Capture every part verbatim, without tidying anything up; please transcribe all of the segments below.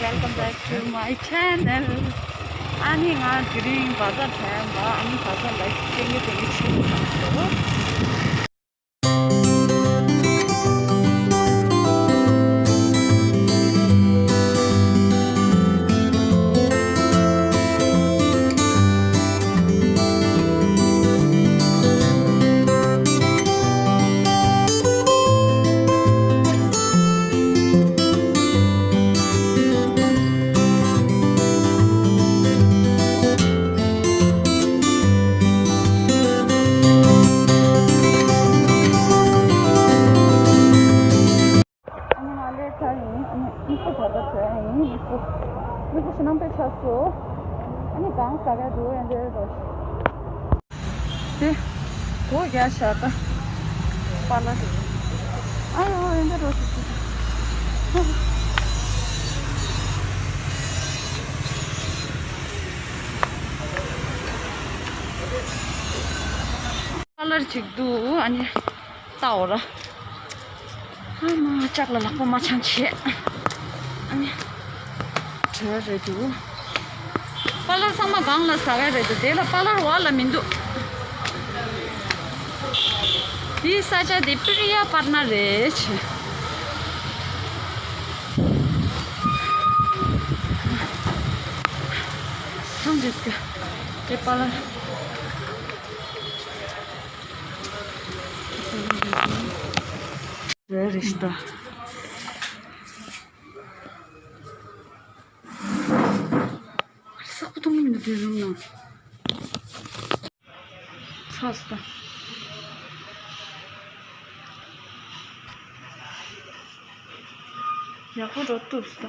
Welcome back to my channel. ཨ་ནི་ང་དེ་རིང་བ་ཛར་ཐོན་པ། ཨ་ནི་བ་ཛར་ལ་ཏན་གི་ཏན་གི་ཆུ་ཚང་སོ། ཨ་ནི་ང་ལས་ཚར་ཡིན། ཨ་ནི་མིག་ཆུ་བར་བར་བྱས་ཡིན། མིག་ཆུ་མིག་ཆུ་ཞེ་ནམ་པའི་ཆ་སོ། ཨ་ནི་གང་ཟ་ག་འགྲོ་ཡན་དེ་རོ། དེ་སྒོ་རྒྱག་བཞག་ད། པཱ་ལར་རེད། ཨ་ཡོ་ཡན་དེ་རོ་ཞིག་ཞིག་པཱ་ལར་ཅིག་འདུག་ཨ་ནི། ལྟའོ་ར། ཨ་མ་ལྕགས་ལ་ལག་པ་མ་འཆང་བྱས། ཨ་ནི། བྲོས་རེད་འདུག་པཱ་ལར་ཚང་མ་སྒང་ལ་ཟ་ག་རེད་འདུག་དེ་ལ་པཱ་ལར་འོག་ལ་མི་འདུག་དེའི་ས་ཆ་དེ་པི་རི་ཡ་པར་ན་རེད་བྱས། ཐང་རེད་ཀ་དེ་པཱ་ལར། རེ་རེ་ཞིག་ད། སག་པོ་གཏོང་གི་མི་འདུག་དེ་རུམ་ནང་། ཚ་སི་ད། ཡག་པོ་འགྲོ་ཐུབ་སི་ད།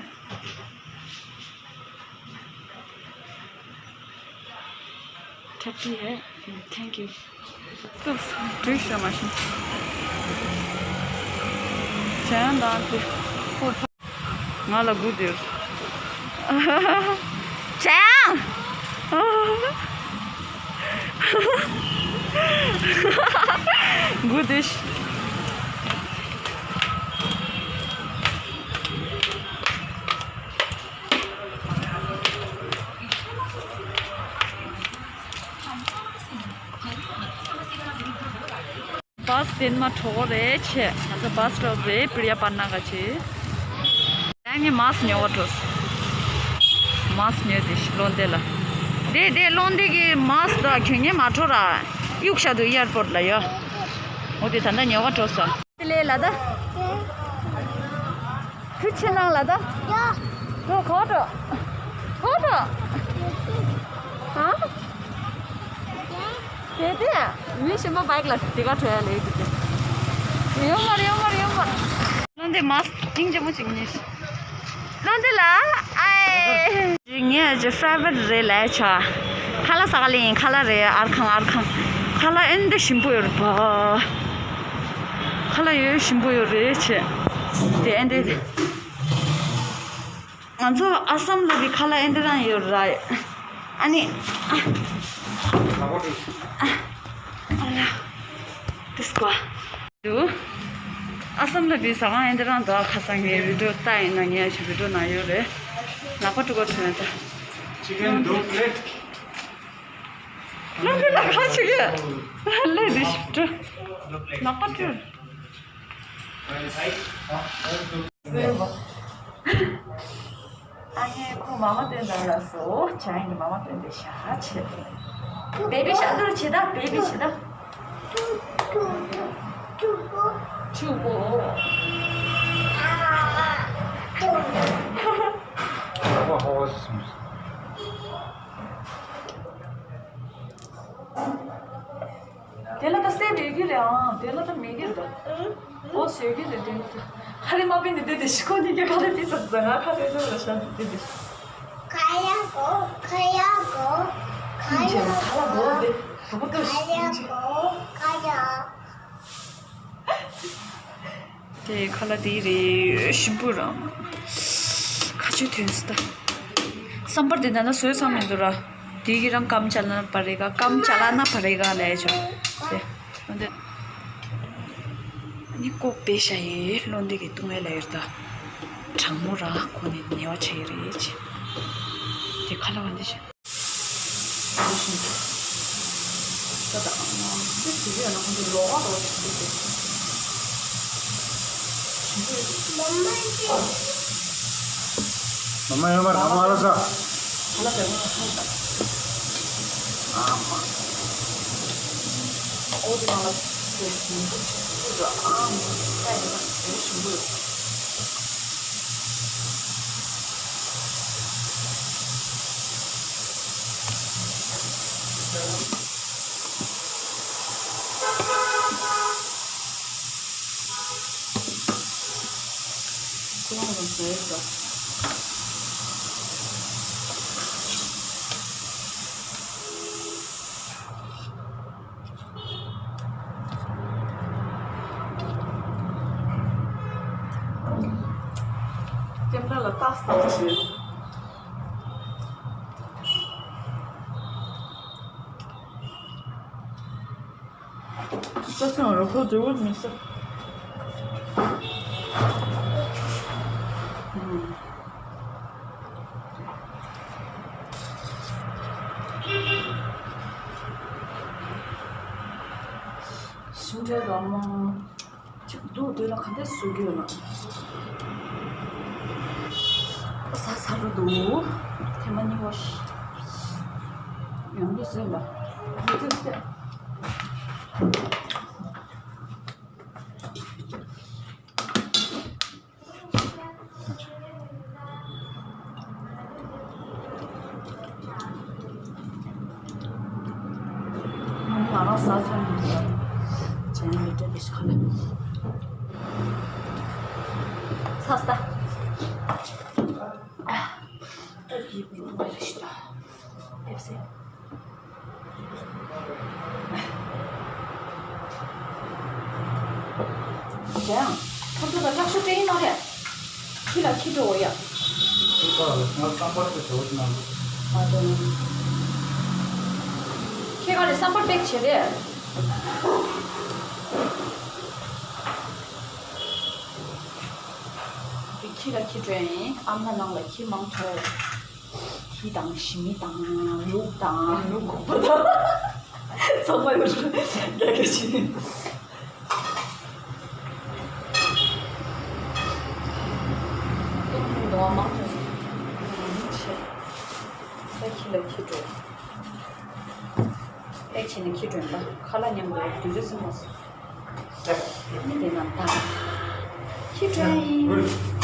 ཁྲ་ཏི་ཧེ། Thank you. ཏུ་བྲིས་ཤོ་མ་ཤི། ཅན་དང་དེ་ཁོ་ང་ལ་སྒུག་སྡོད། ཅན། སྒུག་སྡོད། བཱས་སི་ཊོབ་ལ་འགྲོ་གི་རེད་བྱས། ང་ཚོ་བཱས་སི་ཊོབ་རེད། པི་རི་ཡ་པར་ན་ག་ཅི། ད་ངས་མཱས་ཉོ་བར་འགྲོ། མཱས་ཉོས་ཏེ་བློ་འདས་ལ། དེ་དེ་བློ་འདས་ཀྱི་མཱས་དང་གྱོན་ངས་མ་འཕྲོ་ར། གཡུག་བཞག་འདུག་ཨེར་པོར་ཊི་ལ་ཡོད། འོ་དེ་ད་ལྟ་ཉོ་བར་འགྲོ་ས། དེ་ལས་ལ་ད། ཁྱོད་ཕྱི་ནང་ལ་ད། ཡ། ཁོ་ཁོ་འགྲོ། ཁོ་འགྲོ། ཧ། དེ་དེ། མི་གཞན་པ་བའིག་ལ་དེ་ག་འགྲོ་ཡ་ལས་དེ་དེ། ཡོང་མར་ཡོང་མར་ཡོང་མར། བློ་འདས་མཱས་སྙིང་རྗེ་མོ་ཅིག་ཉིས། བློ་འདས་ལ། ཨའི། ངའི་ཨ་ཅེ་ཕེ་ཝ་རི་ཊི་རེད་ལས་ཆ། ཁ་ལག་ཟ་ག་ལེ་ཡིན། ཁ་ལག་རེད། ཨར་ཁང་ཨར་ཁང་། ཁ་ལག་ཨེ་འདི་ཞིམ་པོ་ཡོད་རེད་པ། ཁ་ལག་ཡོད་ཞིམ་པོ་ཡོད་རེད་ཆེ། དེ་ཨེ་འདི། ང་ཚོ་ཨ་སམ་ལ་གི་ཁ་ལག་ཨེ་འདི་རང་ཡོད་ར། ཨ་ནི། ཨ། ཨ་ལ། དིས་ཀོ། འདུག་ཨ་སམ་ལ་བི་ཟ་ཁང་ཨེ་འདི་རང་འདུག་ཁ་སང་ངའི་བི་ཌིའོ་ལྟ་ཡིན་ན་ངས་ཞིག་བི་ཌིའོ་ནང་ཡོད་རེད། ལག་པ་དཀྲུག་ག་ཐོན་ད། Chicken dough plate. ལག་པ་དཀྲུག་ག་ལས་འདི་ཞིག་དཀྲུག་ལག་པ་དཀྲུག་ཨ་ཧེ། ཁོ་མ་མ་སྟོན་དང་ལ་སོ། ཅན་གྱི་མ་མ་སྟོན་ཏེ་ཤ་ཆེ། བེ་བི་ཤ་ལུར་ཆེ་ད། བེ་བི་ཤ་ད། ཆུ་བོ། དེ་ལ་ད་སེ་བེ་གི་རེད་ཨང་། དེ་ལ་ད་མེ་གི་རེད་ད། ཨོ་སེ་གི་རེད་དེ་ལ་ད། ཁ་རེ་མ་པིན་ནི་དེ་དེ་ཤི་ཁོ་ནི་གི་ཁ་རེ་དེ་ས་ཟ་ང་ཁ་རེ་རེ་ལ་ཤ་དེ་དེ། ཁ་ཡ་གོ་ཁ་ཡ་གོ་ཁ་ཡ་གོ་ཁ་ཡ་གོ་ཁ་ཡ། དེ་ཁ་ལག་དེ་རེད། ཞིམ་པོ་རང་། ཁ་ཆུ་ཐོན་སི་ད། སམ་བར་དེ་ད་ན་བཟོས་ཚང་མི་འདུག་ར། དེ་གི་རང་ཀམ་ཅ་ལ་ན་པ་རེ་ག་ཀམ་ཅ་ལ་ན་པ་རེ་ག་ལས་ཆོག་དེ། འོན་ཏེ། ནི་ཀོ་པེ་ཤ་ཡི་བློ་འདི་གི་ཏུང་ཨེ་ལ་ཡོད་ད། གྲང་མོ་ར་ཁོ་ནི་ཉེ་བ་བྱེད་ཀྱི་རེད། དེ་ཁ་ལ་བ་འདི་བྱེད། ད་ད་ཨ་མ་འདི་དེ་ཡོད་ན་ཁོ་འདི་ལོག་ག་རོགས་བྱེད་ཀྱི་རེད། མ་མ་ཡོད་མ་རེད། ཨ་མ་ལ་ས། ཨ་ལ་བེ་མ་ཧ་ད། ཨ་མ། ཨོ་དེ་ནང་ལ་དེ་ཞིམ་པོ་ཞིམ་པོ་ར་ཨ་མ་ད་ཡིན་ན་དེ་ཞིམ་པོ་ཡོད། ཀེམ་ར་ལ་ཏག་ཏག་བྱེད། ས་སང་རོ་ཁོ་འབྲས་བུ་མི་ཟ། ཞིམ་དྲགས་འདུག་ཨ་མ། གཅིག་འདུག་དེ་ལ་ག་འདྲས་བཟོ་རྒྱུ་ཡོད་ན། ཟ་ཟ་གི་འདུག་ཐེངས་མ་གཉིས་པ་ཞིག་ཡང་འདི་བཟོས་ལ། འདི་བཟོས་ཏེ། ང་རང་ཟ་ཚོད་མི་འདུག་ཅན་མི་སྤྲད་པའི་ཤ་ལ། ཚ་ས། ཨ་ཡི་བུ་མ་རེད་ཤི་ད། ཨེབ་སེ། ཡང་། ཁམས་ཚོ་དང་སྐྲག་ཤོས་སྤྲད་ཡིན་ནོ་རེད། ཁྱི་ལ་ཁྱི་འགྲོ་འོ་ཡ། ཁྱི་ཁ་ལ་ང་རྩམ་པར་དེ་བོད་ནང་། ཨ་དོ། ཁྱི་ཁ་ལ་རྩམ་པར་པེག་བྱེད་རེད། ཁྱི་ལ་ཁྱི་འགྲོ་ཡིན། ཨ་མ་ནང་ལ་ཁྱི་མང་དྲགས། ཁྱི་དང་ཞི་མི་དང་ལུག་དང་ལུག་ཁོག་པ་དང་ཚང་མ་ཡོད་རེད། རྒྱ་སྐད་བྱས་ནས། ཏོག་ཙམ་འདུག་ཨ་མ་ཐོན་སོང་། ཆེ། ད་ཁྱི་ལ་ཁྱི་སྤྲོད། ཨེ་ཁྱི་ནི་ཁྱི་སྤྲོད་པ་ཁ་ལག་མཉམ་དུ་དུས་ཚོད་ཟིན་མ་སོང་། དེ་ན་ད་ཁྱི་སྤྲོད་ཡིན།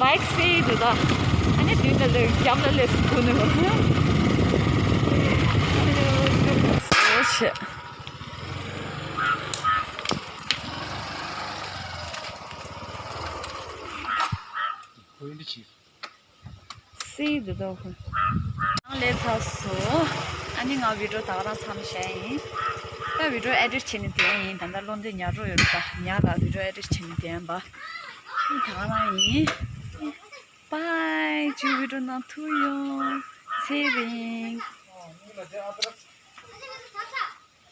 བྷའིག་སེ་འདུག་ད། ཨ་ནི་དེ་འདྲ་ལས་རྒྱབ་ལ་སླེབས་སུ་ཐུག་ནས། ཨོ་ཤེ། སེ་འདི་ལྟ་བུ། ནང་ལས་ཚར་སོང་། ཨ་ནི་ང་བི་ཌིའོ་ད་ག་རང་མཚམས་བཞག་ཡིན། ད་བི་ཌིའོ་ཨེ་ཌིཊ་བྱས་ནས་བསྡད་ཡིན། ད་ལྟ་བློ་འདོད་ཉར་རོགས་ཡོད་རེད་པ། ཉར་ལ་བི་ཌིའོ་ཨེ་ཌིཊ་བྱས་ནས་བསྡད་ཡིན་པ། ཨ་ནི་ད་ག་རང་ཡིན། པའི། ཇུ་བི་ཌིའོ་ནང་ཐུག་ཡོང་། ཚེ་རིང་།